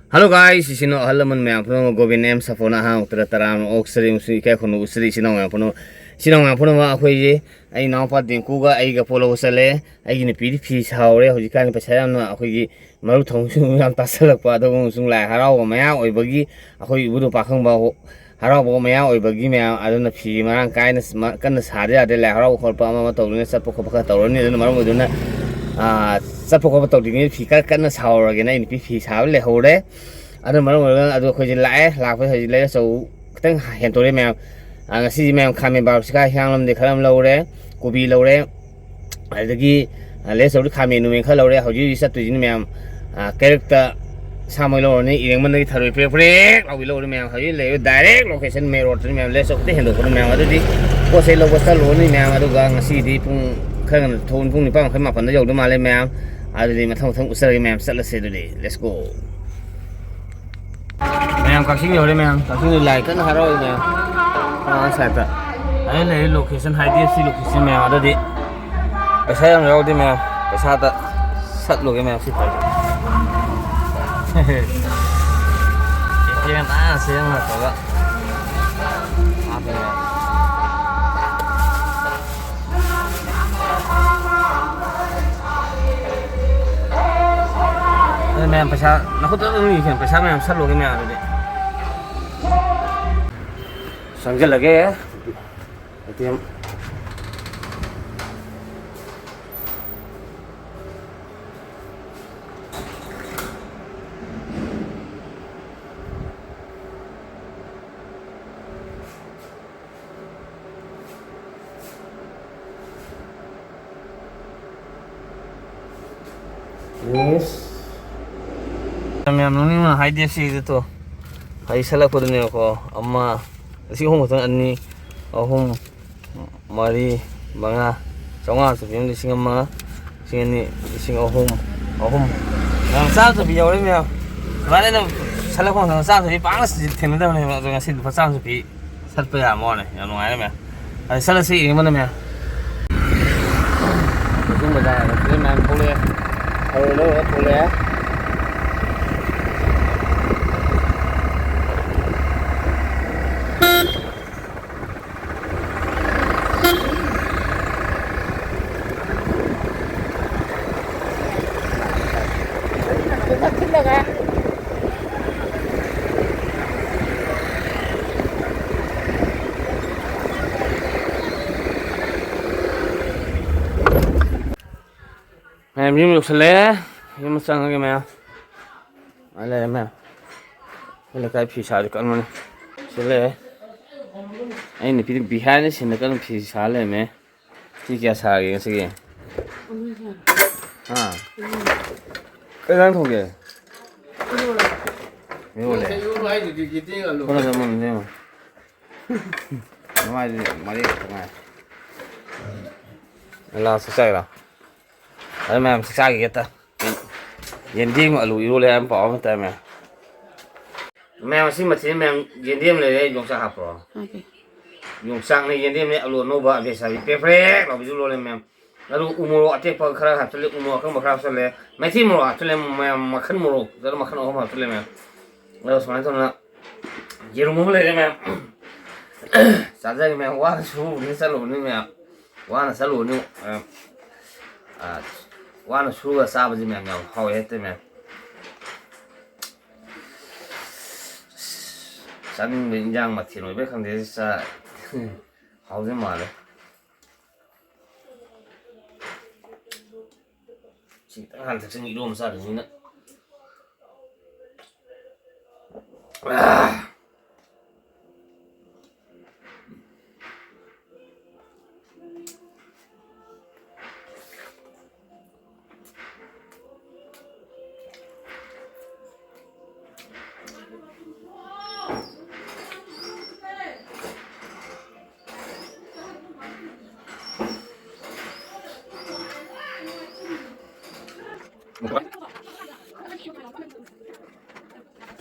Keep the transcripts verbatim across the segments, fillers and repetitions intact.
Hello guys, ꯏꯆꯤꯟ ꯏꯅꯥꯎ ꯑꯍꯜ ꯂꯃꯟ ꯃꯌꯥꯝ ꯄꯨꯝꯅꯃꯛ, ꯒꯣꯕꯤꯟ ꯑꯦꯝ ꯁꯥꯐꯣꯅ ꯑꯍꯥꯡ ꯑꯣꯛꯇꯔ ꯇꯔꯥꯝꯅ ꯑꯣꯛꯆꯔꯤ ꯑꯃꯁꯨꯡ ꯏꯀꯥꯏ ꯈꯨꯝꯅꯕ ꯎꯠꯆꯔꯤ ꯏꯆꯤꯟ ꯏꯅꯥꯎ ꯃꯌꯥꯝ ꯄꯨꯝꯅꯃꯛ꯫ ꯏꯆꯤꯟ ꯏꯅꯥꯎ ꯃꯌꯥꯝ ꯄꯨꯝꯅꯃꯛ, ꯑꯩꯈꯣꯏꯒꯤ ꯑꯩ ꯏꯅꯥꯎꯄꯥ ꯗꯤꯡꯀꯨꯒ ꯑꯩꯒ ꯄꯣꯠ ꯂꯧꯕ ꯆꯠꯂꯦ꯫ ꯑꯩꯒꯤ ꯅꯨꯄꯤꯗꯤ ꯐꯤ ꯁꯥꯍꯧꯔꯦ꯫ ꯍꯧꯖꯤꯛꯀꯥꯟꯗꯤ ꯄꯩꯁꯥ ꯌꯥꯝꯅ ꯑꯩꯈꯣꯏꯒꯤ ꯃꯔꯨꯞ ꯊꯧꯕꯁꯨ ꯌꯥꯝ ꯇꯥꯁꯜꯂꯛꯄ, ꯑꯗꯨꯒ ꯑꯃꯁꯨꯡ ꯂꯥꯏ ꯍꯔꯥꯎꯕ ꯃꯌꯥ ꯑꯣꯏꯕꯒꯤ ꯑꯩꯈꯣꯏ ꯏꯕꯨꯙꯧ ꯄꯥꯈꯪꯕ ꯍꯔꯥꯎꯕ ꯃꯌꯥ ꯑꯣꯏꯕꯒꯤ ꯃꯌꯥꯝ ꯑꯗꯨꯅ ꯐꯤ ꯃꯔꯥꯡ ꯀꯥꯏꯅ ꯃ-, ꯀꯟꯅ ꯁꯥꯗ ꯌꯥꯗꯦ꯫ ꯂꯥꯏ ꯍꯔꯥꯎꯕ ꯈꯣꯠꯄ ꯑꯃ ꯑꯃ ꯇꯧꯗꯨꯅ ꯆꯠꯄ ꯈꯣꯠꯄ ꯈꯔ ꯇꯧꯔꯅꯤ꯫ ꯑꯗꯨꯅ ꯃꯔꯝ ꯑꯣꯏꯗꯨꯅ, ꯑꯥ, ꯆꯠꯄ ꯈꯣꯠꯄ ꯇꯧꯗ꯭ꯔꯤꯉꯩꯗ ꯐꯤ ꯈꯔ ꯀꯟꯅ ꯁꯥꯍꯧꯔꯒꯦꯅ ꯑꯩ ꯅꯨꯄꯤ ꯐꯤ ꯁꯥꯕ ꯂꯩꯍꯧꯔꯦ꯫ ꯑꯗꯨꯅ ꯃꯔꯝ ꯑꯣꯏꯔꯒ ꯑꯗꯨ ꯑꯩꯈꯣꯏꯁꯦ ꯂꯥꯛꯑꯦ꯫ ꯂꯥꯛꯄꯗ ꯍꯧꯖꯤꯛ ꯂꯩꯔ ꯆꯧ ꯈꯤꯇꯪ ꯍꯦꯟꯇꯣꯔꯛꯑꯦ ꯃꯌꯥꯝ꯫ ꯑꯥ, ꯉꯁꯤꯁꯦ ꯃꯌꯥꯝ ꯈꯥꯃꯦꯟ ꯕꯥꯔꯣ ꯁꯤꯀꯥ ꯍꯤꯌꯥꯡꯂꯝꯗꯒꯤ ꯈꯔ ꯑꯃ ꯂꯧꯔꯦ, ꯀꯣꯕꯤ ꯂꯧꯔꯦ, ꯑꯗꯒꯤ, ꯑ, ꯂꯦꯁ ꯇꯧꯔꯤ ꯈꯥꯃꯦꯟ ꯅꯨꯃꯦꯟ ꯈꯔ ꯂꯧꯔꯦ꯫ ꯍꯧꯖꯤꯛ ꯍꯧꯖꯤꯛ ꯆꯠꯇꯣꯏꯁꯤꯅ ꯃꯌꯥꯝ, ꯑ, ꯀꯩꯔꯛꯇ ꯁꯥꯃꯣꯏ ꯂꯧꯔꯅꯤ, ꯏꯔꯦꯡꯕꯝꯗꯒꯤ ꯊꯔꯣꯏ ꯄ꯭ꯔꯦꯛ ꯄ꯭ꯔꯦꯛ ꯂꯥꯎꯕꯤ ꯂꯧꯔꯅꯤ ꯃꯌꯥꯝ꯫ ꯍꯧꯖꯤꯛ ꯂꯩꯔꯤꯕ direct location main road ꯇꯅꯤ ꯃꯌꯥꯝ꯫ ꯂꯦꯁ ꯇꯧꯕꯗ ꯍꯦꯟꯗꯣꯛꯄꯅꯤ ꯃꯌꯥꯝ꯫ ꯑꯗꯨꯗꯤ ꯄꯣꯠ ꯆꯩ ꯂꯧꯕ ꯆꯠꯂꯨꯔꯅꯤ ꯃꯌꯥꯝ꯫ ꯑꯗꯨꯒ ꯉꯁꯤꯗꯤ ꯄꯨꯡ ꯈꯔ ꯉꯟꯅ ꯊꯣꯛ-, ꯄꯨꯡ ꯅꯤꯄꯥꯟ ꯃꯈꯥꯏ ꯃꯥꯄꯟꯗ ꯌꯧꯗꯧ ꯃꯥꯜꯂꯦ ꯃꯌꯥꯝ꯫ ꯑꯗꯨꯗꯤ ꯃꯊꯪ ꯃꯊꯪ ꯎꯠꯆꯔꯒꯦ ꯃꯌꯥꯝ꯫ ꯆꯠꯂꯁꯦ ꯑꯗꯨꯗꯤ꯫ Let's go꯫ ꯃꯌꯥꯝ ꯀꯛꯆꯤꯡ ꯌꯧꯔꯦ ꯃꯌꯥꯝ꯫ ꯀꯛꯆꯤꯡꯗ ꯂꯥꯏ ꯀꯟꯅ ꯍꯔꯥꯎꯔꯤ ꯃꯌꯥꯝ꯫ ꯑꯥ, side ꯇ꯫ ꯑꯗ ꯂꯩꯔꯦ location, ꯍꯥꯏꯗꯤ ꯁꯤ location ꯃꯌꯥꯝ꯫ ꯑꯗꯨꯗꯤ ꯄꯩꯁꯥ ꯌꯥꯝ ꯌꯥꯎꯗꯦ ꯃꯌꯥꯝ꯫ ꯄꯩꯁꯥꯗ ꯁꯠꯂꯨꯒꯦ ꯃꯌꯥꯝ ꯁꯤ ꯄꯩꯁꯥ꯫ ATM ꯅꯥꯟꯅ ꯁꯦꯝꯃ ꯇꯧꯔꯒ ꯍꯥꯞꯄꯦ ꯃꯌꯥꯝ꯫ ꯑꯗꯨ ꯃꯌꯥꯝ ꯄꯩꯁꯥ ꯅꯈꯨꯠꯇ ꯑꯗꯨꯝ ꯌꯦꯡꯁꯤꯟ, ꯄꯩꯁꯥ ꯃꯌꯥꯝ ꯁꯠꯂꯨꯒꯦ ꯃꯌꯥꯝ ꯑꯗꯨꯗꯤ꯫ ꯆꯪꯁꯤꯜꯂꯒꯦ꯫ ATM꯫ Yes. ꯌꯥꯝ, ꯌꯥꯝ ꯅꯣꯛꯅꯤꯡꯕ ꯍꯥꯏꯗꯤ ꯁꯤꯗ ꯇꯣ꯫ ꯍꯥꯏꯗꯤ ꯁꯠꯂꯛꯄꯗꯨꯅꯦꯕꯀꯣ꯫ ꯑꯃ, ꯂꯤꯁꯤꯡ ꯑꯍꯨꯝ ꯈꯛꯇꯪ, ꯑꯅꯤ, ꯑꯍꯨꯝ, ꯃꯔꯤ, ꯃꯉꯥ, ꯆꯥꯝꯃꯉꯥ ꯆꯠꯄꯤ ꯑꯃ, ꯂꯤꯁꯤꯡ ꯑꯃ, ꯂꯤꯁꯤꯡ ꯑꯅꯤ, ꯂꯤꯁꯤꯡ ꯑꯍꯨꯝ, ꯑꯍꯨꯝ꯫ ꯃꯌꯥꯝ ꯆꯥꯝꯃ ꯆꯠꯄꯤ ꯌꯥꯎꯔꯦ ꯃꯌꯥꯝ꯫ ꯁꯨꯃꯥꯏꯅ ꯑꯩꯅ ꯁꯠꯂꯛꯄ ꯃꯇꯝꯗ ꯆꯥꯝꯃ ꯆꯠꯄꯤ ꯄꯥꯛꯅ ꯊꯦꯡꯅꯗꯕꯅꯦꯕ꯫ ꯑꯗꯣ ꯉꯁꯤ ꯂꯨꯄꯥ ꯆꯥꯝꯃ ꯆꯠꯄꯤ ꯁꯠꯄ ꯌꯥꯕ ꯋꯥꯅꯦ꯫ ꯌꯥꯝ ꯅꯨꯡꯉꯥꯏꯔꯦ ꯃꯌꯥꯝ꯫ ꯑꯗ ꯆꯠꯂꯁꯤ ꯌꯦꯡꯕꯅ ꯃꯌꯥꯝ꯫ ꯀꯛꯆꯤꯡ ꯕꯖꯥꯔ ꯍꯥꯏꯕꯁꯤꯗ ꯃꯌꯥꯝ ꯊꯣꯛꯂꯛꯑꯦ꯫ ꯊꯔꯣꯏ ꯂꯧꯔꯒ ꯊꯣꯛꯂꯛꯑꯦ꯫ ꯃꯌꯥꯝ ꯌꯨꯝ ꯌꯧꯁꯜꯂꯛꯑꯦ꯫ ꯌꯨꯝ ꯆꯪꯉꯒꯦ ꯃꯌꯥꯝ꯫ ꯑ ꯂꯩꯔꯦ ꯃꯌꯥꯝ꯫ ꯑꯩꯈꯣꯏ ꯂꯩꯀꯥꯏ ꯐꯤ ꯁꯥꯔꯤ ꯀꯟꯕꯅꯤ꯫ ꯁꯤ ꯂꯩꯔꯦ꯫ ꯑꯩ ꯅꯨꯄꯤꯗꯤ behind the scene ꯗ ꯀꯟꯅ ꯐꯤ ꯁꯥ ꯂꯩꯔꯝꯃꯦ꯫ ꯐꯤ ꯀꯌꯥ ꯁꯥꯔꯒꯦ ꯉꯁꯤꯒꯤ? ꯍꯥ? ꯀꯩ ꯏꯟꯖꯥꯡ ꯊꯣꯡꯒꯦ? ꯏꯔꯣꯜꯂꯦ꯫ ꯏꯔꯣꯜꯂꯦ ꯍꯥꯏꯗꯨꯗꯤ ꯒꯤꯇꯦꯡ ꯑꯂꯨ꯫ ꯀꯣꯟꯅ ꯆꯪꯕ ꯅꯨꯡꯗꯤꯟ꯫ ꯃꯃꯥꯏꯗꯨꯗꯤ ꯃꯔꯦꯡ ꯈꯛꯇ ꯉꯥꯏ꯫ ꯂꯥꯁꯇ ꯆꯥꯏꯔꯣ? ꯑꯗꯨ ꯃꯌꯥꯝ ꯆꯥꯛ ꯆꯥꯈꯤꯒꯦ ꯇ꯫ ꯌꯦꯟꯗꯦꯝ ꯑꯂꯨ ꯏꯔꯣꯜꯂꯦ ꯍꯥꯏꯕ ꯄꯥꯎ ꯑꯃ ꯇꯥꯏ ꯃꯌꯥꯝ꯫ ꯃꯌꯥꯝ ꯑꯁꯤ ꯃꯊꯦꯜ ꯃꯌꯥꯝ ꯌꯦꯟꯗꯦꯝ ꯂꯩꯔꯦ, ꯌꯣꯡꯆꯥꯛ ꯍꯥꯞꯄ꯭ꯔꯣ? ꯍꯥꯞꯀꯦ꯫ ꯌꯣꯡꯆꯥꯛꯅꯦ, ꯌꯦꯟꯗꯦꯝꯅꯦ, ꯑꯂꯨ ꯑꯅꯧꯕ, ꯕꯦꯁꯥꯕꯤ ꯄ꯭ꯔꯦꯛ ꯄ꯭ꯔꯦꯛ ꯂꯥꯎꯕꯤꯁꯨ ꯂꯣꯜꯂꯦ ꯃꯌꯥꯝ꯫ ꯑꯗꯨ ꯎ ꯃꯣꯔꯣꯛ ꯑꯇꯦꯛꯄ ꯈꯔ ꯍꯥꯞꯆꯤꯜꯂꯦ, ꯎ ꯃꯣꯔꯣꯛ ꯑꯀꯪꯕ ꯈꯔ ꯍꯥꯞꯆꯤꯜꯂꯦ, ꯃꯩꯇꯩ ꯃꯣꯔꯣꯛ ꯍꯥꯞꯆꯤꯜꯂꯦ ꯃꯌꯥꯝ, ꯃꯈꯜ ꯃꯣꯔꯣꯛ ꯑꯗꯨꯅ ꯃꯈꯜ ꯑꯍꯨꯝ ꯍꯥꯞꯆꯤꯜꯂꯦ ꯃꯌꯥꯝ꯫ ꯑꯗꯣ ꯁꯨꯃꯥꯏꯅ ꯇꯧꯗꯅ ꯌꯦꯔꯨꯝ ꯑꯃ ꯂꯩꯔꯦ ꯃꯌꯥꯝ꯫ ꯆꯥꯖꯒꯦ ꯃꯌꯥꯝ, ꯋꯥꯅ ꯁꯨꯔꯨꯕꯅꯤꯅ ꯆꯠꯂꯨꯕꯅꯤ ꯃꯌꯥꯝ, ꯋꯥꯅ ꯆꯠꯂꯨꯕꯅꯤ ꯃꯌꯥꯝ꯫ ꯑ, ꯋꯥꯅ ꯁꯨꯔꯒ ꯆꯥꯕꯁꯤ ꯃꯌꯥꯝ ꯌꯥꯝ ꯍꯥꯎꯋꯦ ꯍꯦꯛꯇ ꯃꯌꯥꯝ꯫ ꯆꯥꯅꯤꯡꯕ ꯏꯟꯖꯥꯡ ꯃꯊꯦꯜ ꯑꯣꯏꯕ꯭ꯔꯥ ꯈꯪꯗꯦ, ꯆꯥ-, ꯍꯥꯎꯗꯣꯏ ꯃꯥꯜꯂꯦ꯫ ꯁꯤ ꯈꯤꯇꯪ ꯍꯥꯟꯅ ꯊꯛꯆꯤꯟꯒꯦ, ꯏꯔꯣꯝꯕ ꯆꯥꯗꯣꯏꯅꯤꯅ꯫ ꯑꯥ꯫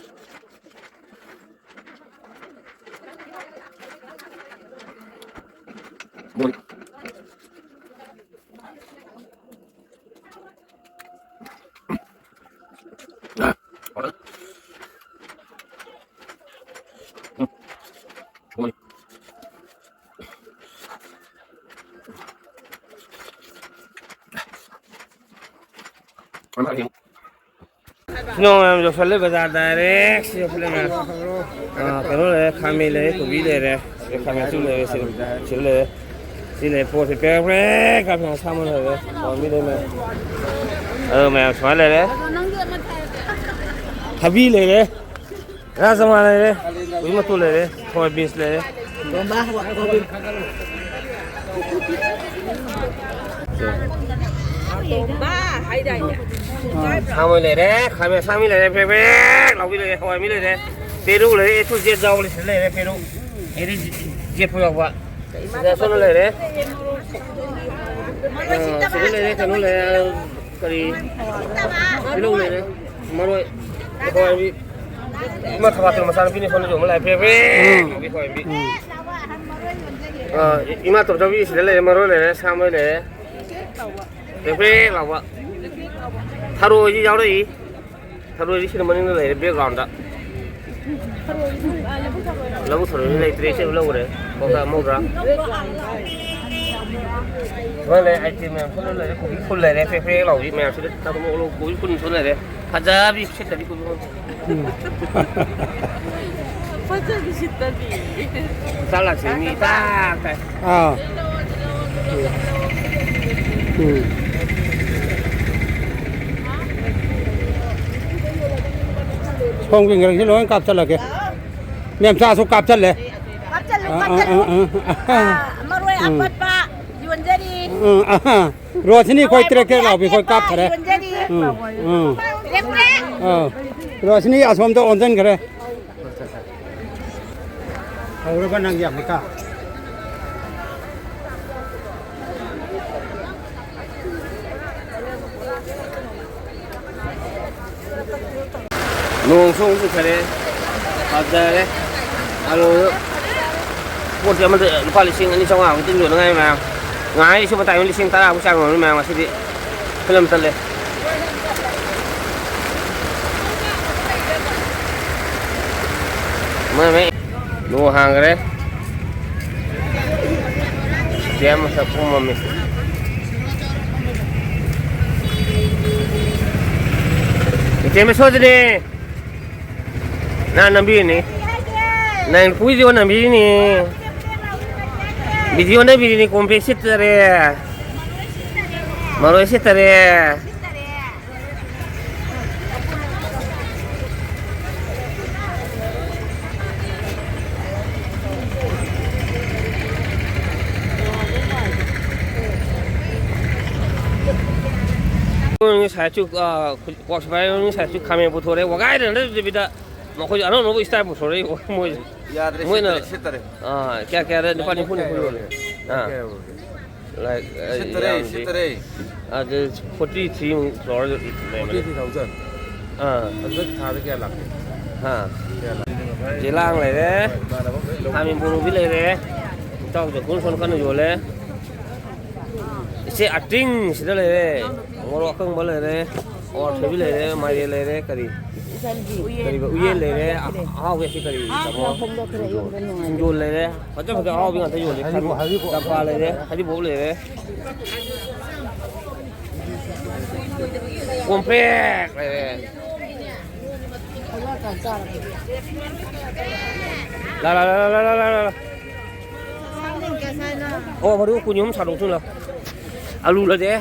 ꯁꯤꯅ ꯃꯌꯥꯝ ꯌꯧꯁꯜꯂꯦ, ꯕꯖꯥꯔ direct ꯁꯤ ꯌꯧꯁꯜꯂꯦ ꯃꯌꯥꯝ꯫ ꯑꯥ, ꯀꯩꯅꯣ ꯂꯩꯔꯦ, ꯈꯥꯃꯦꯟ ꯂꯩꯔꯦ, ꯀꯣꯕꯤ ꯂꯩꯔꯦ, ꯁꯤꯗ ꯈꯥꯃꯦꯟ ꯑꯁꯤꯟꯕ ꯂꯩꯔꯦ, ꯁꯤꯗ, ꯁꯤꯗ ꯂꯩꯔꯦ꯫ ꯁꯤ ꯂꯩ ꯄꯣꯠꯁꯤ ꯄꯦꯔꯦꯛ ꯄꯦꯔꯦꯛ ꯀꯥꯞꯄꯤ ꯁꯥꯃꯟ ꯂꯩꯔꯦ꯫ ꯍꯋꯥꯏ ꯃꯤ ꯂꯩꯅ꯫ ꯑ, ꯃꯌꯥꯝ ꯁꯨꯃꯥꯏꯅ ꯂꯩꯔꯦ꯫ ꯑꯗꯣ ꯅꯪꯁꯨ ꯑꯃ ꯊꯥꯔꯛꯀꯦ꯫ ꯊꯕꯤ ꯂꯩꯔꯦ꯫ ꯔꯥꯖꯃꯥ ꯂꯩꯔꯦ꯫ ꯀꯣꯕꯤ ꯃꯇꯣꯟ ꯂꯩꯔꯦ꯫ ꯍꯋꯥꯏ ꯕꯤꯟꯁ ꯂꯩꯔꯦ꯫ ꯕꯣꯝꯕꯥ ꯍꯥꯏꯗꯥꯏꯅꯦ꯫ ꯁꯥꯃꯣꯏ ꯂꯩꯔꯦ, ꯈꯥꯃꯦꯟ ꯑꯁꯥꯡꯕꯤ ꯂꯩꯔꯦ, ꯄꯦꯛ ꯄꯦꯛ ꯂꯥꯎꯕꯤ ꯂꯩꯔꯦ, ꯍꯋꯥꯏ ꯃꯤ ꯂꯩꯔꯦ, ꯄꯦꯔꯨꯛ ꯂꯩꯔꯦ, A to Z ꯌꯥꯎꯕ ꯂꯤꯁꯇ ꯂꯩꯔꯦ, ꯄꯦꯔꯨꯛ꯫ ꯑꯦꯔꯤ ꯖꯦꯠ ꯐꯥꯎ ꯌꯥꯎꯕ꯫ ꯁꯤꯗ ꯁꯣꯝꯗ ꯂꯩꯔꯦ꯫ ꯑ, ꯁꯤꯗ ꯂꯩꯔꯦ, ꯀꯩꯅꯣ ꯂꯩꯔꯦ, ꯀꯔꯤ? ꯇꯤꯜꯍꯧ ꯂꯩꯔꯦ, ꯃꯔꯣꯏ, ꯍꯋꯥꯏ ꯃꯤ꯫ ꯏꯃꯥ ꯊꯕꯥꯇꯣꯟ ꯃꯆꯥꯅꯨꯄꯤꯅꯤ, ꯁꯣꯝꯗ ꯌꯣꯟꯕ ꯂꯥꯛꯑꯦ, ꯄꯦꯛ ꯄꯦꯛ ꯂꯥꯎꯕꯤ ꯍꯋꯥꯏ ꯃꯤ꯫ ꯎꯝ꯫ ꯑ, ꯏꯃꯥ ꯇꯣꯝꯆꯧꯕꯤ ꯁꯤꯗ ꯂꯩꯔꯦ, ꯃꯔꯣꯏ ꯂꯩꯔꯦ, ꯁꯥ ꯃꯔꯣꯏ ꯂꯩꯔꯦ꯫ ꯄ꯭ꯔꯦꯛ ꯄ꯭ꯔꯦꯛ ꯂꯥꯎꯕ꯫ ꯊꯔꯣꯏꯁꯤ ꯌꯥꯎꯔꯛꯏ꯫ ꯊꯔꯣꯏꯁꯤ ꯁꯤꯗ ꯃꯅꯤꯡꯗ ꯂꯩꯔꯦ, ꯕꯦꯛꯒ꯭ꯔꯥꯎꯟꯗ꯫ ꯂꯧꯕꯨꯛ ꯊꯔꯣꯏꯁꯤ ꯂꯩꯇ꯭ꯔꯦ, ꯏꯆꯦ ꯂꯧꯈ꯭ꯔꯦ꯫ ꯀꯧꯇꯥ ꯃꯧꯗ꯭ꯔꯥ? ꯁꯨꯃꯥꯏꯅ ꯂꯩ, ꯑꯥꯏꯇꯦꯝ ꯃꯌꯥꯝ ꯁꯨꯝ ꯂꯩꯔꯦ, ꯀꯣꯕꯤ ꯐꯨꯜ ꯂꯩꯔꯦ, ꯄ꯭ꯔꯦꯛ ꯄ꯭ꯔꯦꯛ ꯂꯥꯎꯕꯤ ꯃꯌꯥꯝꯁꯤꯗ꯫ ꯀꯣꯕꯤ ꯐꯨꯜ ꯁꯨꯝ ꯂꯩꯔꯦ꯫ ꯐꯖꯕꯤ ꯁꯤꯠꯇꯕꯤ ꯀꯣꯕꯤ ꯐꯨꯜ꯫ ꯎꯝ꯫ ꯐꯖꯕꯤ ꯁꯤꯠꯇꯕꯤ꯫ ꯆꯥꯛ ꯂꯥꯛꯁꯦ ꯃꯤ ꯇꯥꯛ ꯇꯥꯏ꯫ ꯑꯥ꯫ ꯎꯝ꯫ ꯁꯣꯝꯒꯤ ꯉꯔꯤꯁꯤ ꯂꯣꯏ ꯀꯥꯞꯆꯜꯂꯒꯦ꯫ ꯃꯦꯝꯆꯥꯁꯨ ꯀꯥꯞꯆꯜꯂꯦ꯫ ꯀꯥꯞꯆꯜꯂꯨ, ꯑꯥ, ꯑꯥ, ꯀꯥꯞꯆꯜꯂꯨ꯫ ꯑꯥ, ꯑꯥ, ꯑꯥ꯫ ꯑꯥ, ꯃꯔꯣꯏ ꯎꯝ꯫ ꯑꯄꯠꯄ ꯌꯣꯟꯖꯔꯤ꯫ ꯎꯝ, ꯑꯥ꯫ ꯔꯣꯁꯤꯅꯤ, ꯑꯩꯈꯣꯏ ꯇ꯭ꯔꯦꯛ ꯇ꯭ꯔꯦꯛ ꯂꯥꯎꯕꯤ, ꯑꯩꯈꯣꯏ ꯀꯥꯞꯈ꯭ꯔꯦ꯫ ꯌꯣꯟꯖꯔꯤ꯫ ꯎꯝ, ꯎꯝ꯫ Track track. ꯑꯥ, ꯔꯣꯁꯤꯅꯤ ꯑꯁꯣꯝꯗ ꯑꯣꯟꯁꯤꯟꯈ꯭ꯔꯦ꯫ ꯍꯧꯔꯕ ꯅꯪꯒꯤ ꯑꯃꯨꯛꯀ? ꯅꯣꯡꯁꯨ ꯑꯃꯨꯛ ꯆꯨꯊꯔꯦ꯫ ꯐꯖꯔꯦ꯫ ꯑꯂꯨ ꯄꯣꯠꯁꯦ ꯑꯃꯗ ꯂꯨꯄꯥ ꯂꯤꯁꯤꯡ ꯑꯅꯤ ꯆꯥꯝꯃꯉꯥꯃꯨꯛꯇꯤ ꯌꯣꯟꯅꯉꯥꯏ ꯃꯌꯥꯝ꯫ ꯉꯥꯏꯍꯥꯛ ꯏꯁꯨ ꯃꯇꯥꯏ ꯂꯤꯁꯤꯡ ꯇꯔꯥꯃꯨꯛ ꯆꯥꯡ ꯌꯣꯟꯕ ꯃꯌꯥꯝ ꯉꯁꯤꯗꯤ꯫ ꯐꯤꯂꯝ ꯆꯠꯂꯦ꯫ ꯃꯣꯏ ꯃꯣꯏ ꯅꯣꯡ ꯍꯥꯡꯈ꯭ꯔꯦ꯫ ꯇꯦꯝ ꯃꯁꯛ ꯄꯨꯝꯃꯝꯃꯤ꯫ ꯏꯆꯦ ꯃꯁꯣꯗꯅꯦ꯫ ꯅꯪ ꯅꯝꯕꯤꯔꯤꯅꯤ꯫ ꯅꯪ ꯄꯨꯏꯁꯤꯕꯨ ꯅꯝꯕꯤꯔꯤꯅꯤ꯫ ꯚꯤꯗꯤꯑꯣ ꯅꯝꯃꯤꯔꯤꯅꯤ, ꯀꯣꯝꯄ꯭ꯔꯦꯛ ꯁꯤꯠꯇꯔꯦ꯫ ꯃꯔꯣꯏ ꯁꯤꯠꯇꯔꯦ꯫ ꯉꯁꯥꯏꯁꯨ, ꯑ, ꯀ꯭ꯋꯥꯛ ꯁꯤꯐꯥꯏ ꯉꯁꯥꯏꯁꯨ ꯈꯥꯃꯦꯟ ꯄꯨꯊꯣꯔꯛꯑꯦ, ꯋꯥꯒꯥꯏꯗꯅ ꯅꯠꯇꯕꯤꯗ ꯃꯈꯣꯏꯁꯨ ꯑꯅꯧ ꯑꯅꯧꯕ style ꯄꯨꯊꯣꯔꯛꯏ ꯃꯣꯏ꯫ ꯌꯥꯗ꯭ꯔꯦ, ꯃꯣꯏꯅ ꯁꯤꯠꯇꯔꯦ, ꯁꯤꯠꯇꯔꯦ꯫ ꯑꯥ, ꯀꯌꯥ ꯀꯌꯥꯗ? ꯂꯨꯄꯥ ꯅꯤꯐꯨ ꯅꯤꯐꯨ ꯌꯣꯜꯂꯦ꯫ ꯑꯥ꯫ ꯀꯌꯥ ꯌꯧꯔꯒꯦ? Like, ꯑ, ꯁꯤꯠꯇꯔꯦ, ꯌꯥꯝꯗꯦ꯫ ꯁꯤꯠꯇꯔꯦ꯫ ꯑꯗꯨ forty three ꯃꯨꯛ ꯇꯧꯔꯒ ꯂꯩꯕꯅꯦ꯫ Forty three thousand? ꯑꯥ꯫ ꯑꯗꯨꯗ ꯊꯥꯗ ꯀꯌꯥ ꯂꯥꯛꯀꯦ? ꯍꯥ꯫ ꯀꯌꯥ ꯂꯥꯛꯀꯦ? ꯌꯦꯂꯥꯡ ꯂꯩꯔꯦ꯫ ꯏꯃꯥꯟꯅꯕ ꯑꯃ ꯂꯣꯏ ꯂꯧ-, ꯊꯥꯃꯤꯟ ꯕꯣꯔꯣꯗꯤ ꯂꯩꯔꯦ꯫ ꯏꯇꯥꯎ ꯖꯣꯀꯨꯟ ꯁꯣꯝ ꯀꯟꯅ ꯌꯣꯜꯂꯦ꯫ ꯏꯆꯦ ꯑꯇꯤꯡ ꯁꯤꯗ ꯂꯩꯔꯦ꯫ ꯃꯣꯔꯣꯛ ꯑꯀꯪꯕ ꯂꯩꯔꯦ꯫ ꯑꯋꯥꯊꯕꯤ ꯂꯩꯔꯦ, ꯃꯥꯏꯔꯦꯟ ꯂꯩꯔꯦ, ꯀꯔꯤ? ꯀꯔꯤꯕ? ꯎꯌꯦꯟ ꯂꯩꯔꯦ꯫ ꯑ-, ꯑꯍꯥꯎꯕ ꯑꯁꯤ ꯀꯔꯤ? ꯇꯥꯃꯣ? ꯁꯤꯡꯖꯣꯜ ꯂꯩꯔꯦ꯫ ꯐꯖ ꯐꯖ ꯑꯍꯥꯎꯕ ꯉꯥꯛꯇ ꯌꯣꯜꯂꯦ꯫ ꯆꯝꯄ꯭ꯔꯥ ꯂꯩꯔꯦ, ꯍꯔꯤꯕꯣꯞ ꯂꯩꯔꯦ꯫ ꯀꯣꯝꯄ꯭ꯔꯦꯛ ꯂꯩꯔꯦ꯫ ꯂꯥ, ꯂꯥ, ꯂꯥ꯫ ꯑꯣ, ꯃꯔꯨ ꯀꯨꯟ ꯑꯍꯨꯝ ꯁꯥꯗꯣꯛꯁꯨ ꯂꯥ꯫ ꯑꯂꯨ ꯂꯩꯔꯦ꯫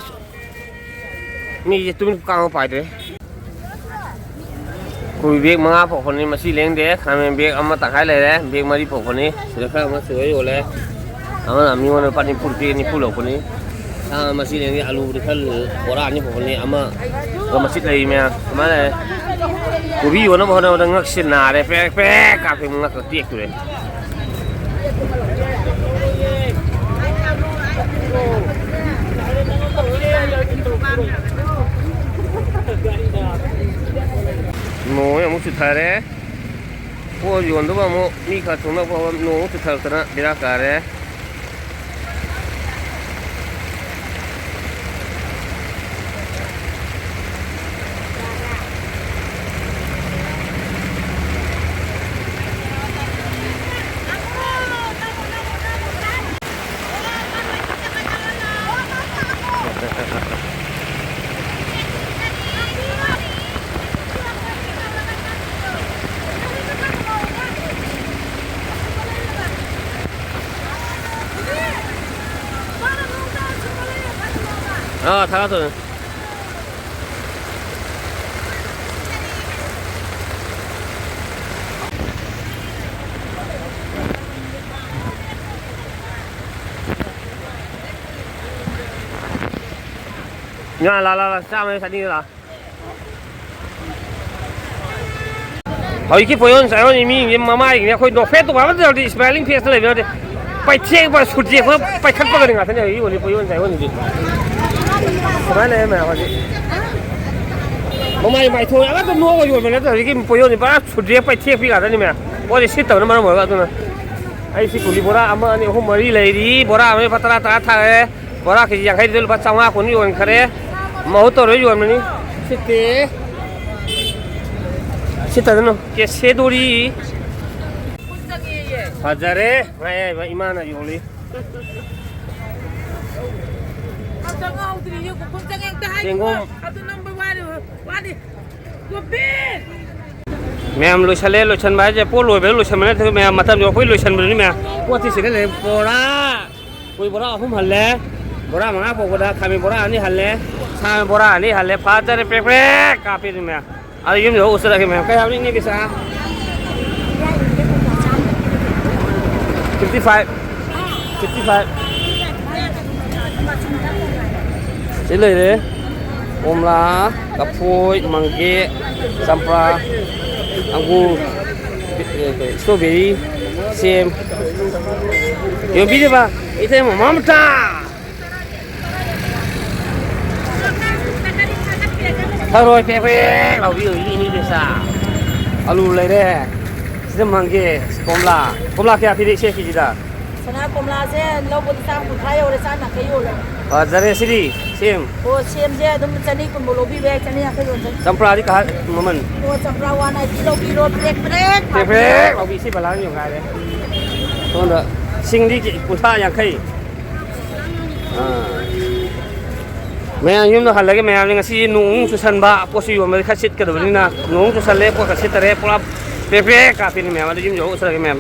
ꯃꯤꯁꯦ ꯇꯨꯃꯤꯟ ꯀꯥꯡ ꯄꯥꯏꯗ꯭ꯔꯦ꯫ ꯀꯣꯕꯤ bag ꯃꯉꯥ ꯐꯥꯎꯕꯅꯤ, ꯃꯁꯤ ꯂꯦꯡꯗꯦ꯫ ꯈꯥꯃꯦꯟ bag ꯑꯃ ꯇꯪꯈꯥꯏ ꯂꯩꯔꯦ, bag ꯃꯔꯤ ꯐꯥꯎꯕꯅꯤ꯫ ꯁꯤꯗ ꯈꯔ ꯑꯃ ꯁꯨꯔ ꯌꯣꯜꯂꯦ꯫ ꯑꯃꯅ ꯃꯤꯉꯣꯟꯗ ꯂꯨꯄꯥ ꯅꯤꯐꯨ ꯄꯤ, ꯅꯤꯐꯨ ꯂꯧꯕꯅꯤ꯫ ꯑꯥ, ꯃꯁꯤ ꯂꯦꯡꯗꯦ꯫ ꯑꯂꯨꯕꯨꯗꯤ ꯈꯔ ꯕꯣꯔꯥ ꯑꯅꯤ ꯐꯥꯎꯕꯅꯤ꯫ ꯑꯃ ꯃꯆꯤꯠ ꯂꯩ ꯃꯌꯥꯝ꯫ ꯁꯨꯃꯥꯏꯅ ꯂꯩꯔꯦ꯫ ꯀꯣꯕꯤ ꯌꯣꯟꯅꯕ ꯍꯣꯠꯅꯕꯗ ꯉꯛꯁꯦ ꯅꯥꯔꯦ꯫ ꯄꯦꯛ ꯄꯦꯛ ꯀꯥꯞꯄꯦ, ꯉꯛꯀ ꯇꯦꯛꯇꯣꯔꯦ꯫ ꯅꯣꯡ ꯑꯃꯨꯛ ꯆꯨꯊꯔꯦ꯫ ꯄꯣꯠ ꯌꯣꯟꯗꯧꯕ ꯑꯃꯨꯛ ꯃꯤ ꯈꯔ ꯊꯣꯛꯂꯛꯄ ꯍꯧꯔ-, ꯅꯣꯡ ꯑꯃꯨꯛ ꯆꯨꯊꯔꯛꯇꯅ ꯕꯦꯔꯥ ꯀꯥꯔꯦ꯫ ꯑꯥ, ꯊꯥꯒꯠꯇꯣꯏꯅꯦ꯫ ꯉꯥ ꯂꯥ, ꯂꯥ, ꯂꯥ, ꯆꯥꯝꯃ ꯆꯅꯤ ꯂꯥ꯫ ꯍꯧꯖꯤꯛꯀꯤ ꯄꯣꯌꯣꯟ ꯆꯥꯌꯣꯟ ꯃꯤꯁꯤꯡꯁꯦ ꯃꯃꯥꯏꯁꯤꯡꯁꯦ ꯑꯩꯈꯣꯏ ꯅꯣꯛꯐꯦꯠ ꯇꯧꯕ ꯑꯃꯠꯇ ꯌꯥꯎꯗꯦ, smiling face ꯇ ꯂꯩꯕ ꯌꯥꯎꯗꯦ꯫ ꯄꯩꯊꯦꯛꯄ, ꯁꯨꯗꯦꯛꯄ, ꯄꯩꯈꯠꯄꯒꯗꯤ ꯉꯥꯛꯇꯅꯦ ꯍꯧꯖꯤꯛ ꯌꯣꯜꯂꯤ ꯄꯣꯌꯣꯟ ꯆꯥꯌꯣꯟꯁꯤꯗꯤ꯫ ꯁꯨꯃꯥꯏꯅ ꯂꯩꯌꯦ ꯃꯌꯥꯝ ꯍꯧꯖꯤꯛ꯫ ꯃꯃꯥꯏ ꯃꯥꯏꯊꯣꯡ ꯑꯃꯠꯇ ꯅꯣꯛꯑꯒ ꯌꯣꯟꯕ ꯅꯠꯇꯦ ꯍꯧꯖꯤꯛꯀꯤ ꯄꯣꯌꯣꯟꯁꯤ, ꯄꯨꯔꯥ ꯁꯨꯗꯦꯛ ꯄꯩꯊꯦꯛꯄꯤ ꯉꯥꯛꯇꯅꯤ ꯃꯌꯥꯝ꯫ ꯄꯣꯠꯁꯦ ꯁꯤꯠꯇꯕꯅ ꯃꯔꯝ ꯑꯣꯏꯔꯒ ꯑꯗꯨꯅ꯫ ꯑꯩ ꯁꯤ ꯀꯨꯂꯤ ꯕꯣꯔꯥ ꯑꯃ, ꯑꯅꯤ, ꯑꯍꯨꯝ, ꯃꯔꯤ ꯂꯩꯔꯤ꯫ ꯕꯣꯔꯥ ꯑꯃ ꯂꯨꯄꯥ ꯇꯔꯥ, ꯇꯔꯥ ꯊꯥꯔꯦ꯫ ꯕꯣꯔꯥ ꯀꯦ ꯖꯤ ꯌꯥꯡꯈꯩꯗꯨꯗ ꯂꯨꯄꯥ ꯆꯥꯝꯃꯉꯥ ꯀꯨꯟ ꯌꯣꯟꯈꯔꯦ꯫ ꯃꯍꯨꯠ ꯇꯧꯔ ꯌꯣꯟꯕꯅꯤ꯫ ꯁꯤꯠꯇꯦ꯫ ꯁꯤꯠꯇꯗꯅꯨ꯫ ꯀꯦꯁꯦꯗꯣꯔꯤ꯫ ꯐꯖꯔꯦ꯫ ꯉꯥ ꯑꯌꯥꯏꯕ ꯏꯃꯥꯅ ꯌꯣꯜꯂꯤ꯫ ꯆꯦꯡꯒꯨꯝ꯫ ꯃꯌꯥꯝ ꯂꯣꯏꯁꯜꯂꯦ, ꯂꯣꯏꯁꯟꯕ ꯍꯥꯏꯁꯦ ꯄꯣꯠ ꯂꯣꯏꯕꯗ ꯂꯣꯏꯁꯟꯕ ꯅꯠꯇꯦ, ꯃꯌꯥꯝ ꯃꯇꯝ ꯌꯧꯔꯛꯄꯩ ꯂꯣꯏꯁꯟꯕꯗꯨꯅꯤ ꯃꯌꯥꯝ꯫ ꯄꯣꯠꯇꯤ ꯁꯤꯗ ꯂꯩ, ꯕꯣꯔꯥ, ꯀꯣꯕꯤ ꯕꯣꯔꯥ ꯑꯍꯨꯝ ꯍꯜꯂꯦ, ꯕꯣꯔꯥ ꯃꯉꯥ ꯄꯣꯛꯄꯗ ꯈꯥꯃꯦꯟ ꯕꯣꯔꯥ ꯑꯅꯤ ꯍꯜꯂꯦ, ꯁꯥ ꯕꯣꯔꯥ ꯑꯅꯤ ꯍꯜꯂꯦ, ꯐꯖꯔꯦ, ꯄ꯭ꯔꯦꯛ ꯄ꯭ꯔꯦꯛ ꯀꯥꯞꯄꯦ ꯑꯗꯨ ꯃꯌꯥꯝ꯫ ꯑꯗꯨ ꯌꯨꯝ ꯌꯧꯔ ꯎꯠꯆꯔꯛꯀꯦ ꯃꯌꯥꯝ꯫ ꯀꯩ ꯍꯥꯏꯕꯅꯤ ꯏꯅꯦ ꯄꯩꯁꯥ? Fifty five, fifty five꯫ ꯁꯤ ꯂꯩꯔꯦ꯫ ꯀꯣꯝꯂꯥ, ꯂꯐꯣꯏ, ꯃꯪꯒꯦ, ꯆꯝꯄ꯭ꯔꯥ, ꯑꯪꯒꯨꯔ, strawberry, ꯁꯦꯝ꯫ ꯌꯣꯟꯕꯤꯔꯤꯕ ꯏꯇꯩ ꯃꯃꯥ ꯃꯆꯥ꯫ ꯊꯔꯣꯏ ꯄꯦꯛ ꯄꯦꯛ ꯂꯥꯎꯕꯤ ꯍꯧꯖꯤꯛ ꯏꯅꯤ ꯄꯩꯁꯥ꯫ ꯑꯂꯨ ꯂꯩꯔꯦ꯫ ꯁꯤꯗ ꯃꯪꯒꯦ, ꯀꯣꯝꯂꯥ꯫ ꯀꯣꯝꯂꯥ ꯀꯌꯥ ꯄꯤꯔꯤ ꯏꯆꯦ ꯀꯦꯖꯤꯗ? ꯁꯅꯥ ꯀꯣꯝꯂꯥꯁꯦ ꯂꯧꯕꯗ ꯆꯥꯝ ꯀꯨꯟꯊ꯭ꯔꯥ ꯌꯧꯔꯦ, ꯆꯥꯝ ꯌꯥꯡꯈꯩ ꯌꯣꯜꯂꯦ꯫ ꯐꯖꯔꯦ ꯁꯤꯗꯤ, ꯁꯦꯝ꯫ ꯑꯣ, ꯁꯦꯝꯁꯦ ꯑꯗꯨꯝ ꯆꯅꯤ ꯀꯨꯟꯐꯧ ꯂꯧꯕꯤꯕ ꯌꯥꯏ, ꯆꯅꯤ ꯌꯥꯡꯈꯩ ꯌꯣꯟꯖꯅꯤ꯫ ꯆꯝꯄ꯭ꯔꯥꯗꯤ ꯀꯍꯥ ꯃꯃꯜ? ꯑꯣ, ꯆꯝꯄ꯭ꯔꯥ one eighty ꯂꯧꯕꯤꯔꯣ, ꯄ꯭ꯔꯦꯛ ꯄ꯭ꯔꯦꯛ ꯄ꯭ꯔꯦꯛ ꯄ꯭ꯔꯦꯛ ꯂꯥꯎꯕꯤ, ꯁꯤ ꯕꯂꯥꯅ ꯌꯣꯟꯈꯥꯏꯔꯦ꯫ ꯁꯣꯝꯗ ꯁꯤꯡꯗꯤ ꯀꯨꯟꯊ꯭ꯔꯥ ꯌꯥꯡꯈꯩ꯫ ꯑꯥ꯫ ꯃꯌꯥꯝ ꯌꯨꯝꯗ ꯍꯜꯂꯒꯦ꯫ ꯃꯌꯥꯝꯁꯦ ꯉꯁꯤ ꯅꯣꯡ ꯆꯨꯁꯟꯕ, ꯄꯣꯠꯁꯨ ꯌꯣꯟꯕꯗꯤ ꯈꯔ ꯁꯤꯠꯀꯗꯕꯅꯤꯅ ꯅꯣꯡ ꯆꯨꯁꯜꯂꯦ, ꯄꯣꯠ ꯈꯔ ꯁꯤꯠꯇꯔꯦ, ꯄꯨꯔꯥ ꯄ꯭ꯔꯦꯛ ꯄ꯭ꯔꯦꯛ ꯀꯥꯞꯄꯤꯅꯤ ꯃꯌꯥꯝ꯫ ꯑꯗꯨ ꯌꯨꯝ ꯌꯧꯔꯒ ꯎꯠꯆꯔꯒꯦ ꯃꯌꯥꯝ꯫